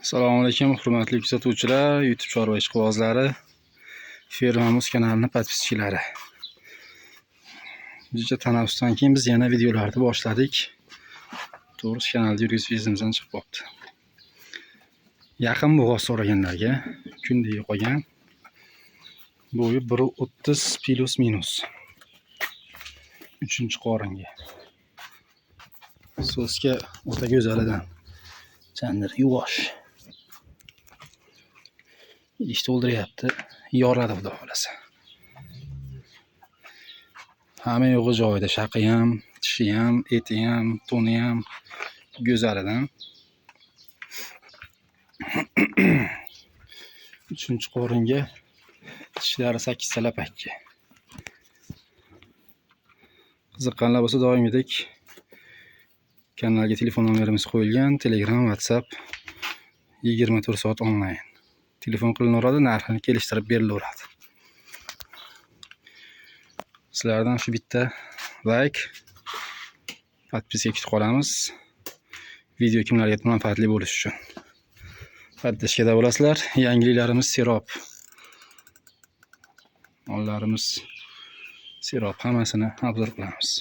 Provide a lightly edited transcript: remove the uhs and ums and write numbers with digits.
Assalomu alaykum, hurmatli kuzatuvchilar, YouTube chorva ishqibozlari, Fermamiz kanalini подписчиlari. Jicha tanaffusdan keyin biz yana videolarni boshladik. To'g'risi, kanalda yurgizib izimizdan chiqib qolibdi. Yaqin bo'g'oz so'raganlarga kunda yo'qolgan. Bo'yi 1.30 плюс минус. Uchinchi qoringa. So'zga o'ta go'zalidan. Chandir yuvosh. Idish to'ldiryapti. Yoradi, xudo xohlasa. Hamma yo'g'i joyida. Shaqi ham, tishi ham, eti ham, to'ni ham go'zalidan. Uchinchi qoringa, tishlari sakkizta lapakka. Qiziqqanlar bo'lsa, doimgidek kanalga telefon nomerimiz qo'yilgan. Telegram, WhatsApp 24 soat onlayn. Telefon qilinaveradi, narxini kelishtirib berilaveradi. Sizlardan shu bitta layk, подписка kutib qolamiz. Video kimlarga manfaatli bo'lishi uchun. Поддержка da bo'lasizlar. Yangiliklarimiz serob. Mollarimiz serob, hammasini обзор qilamiz.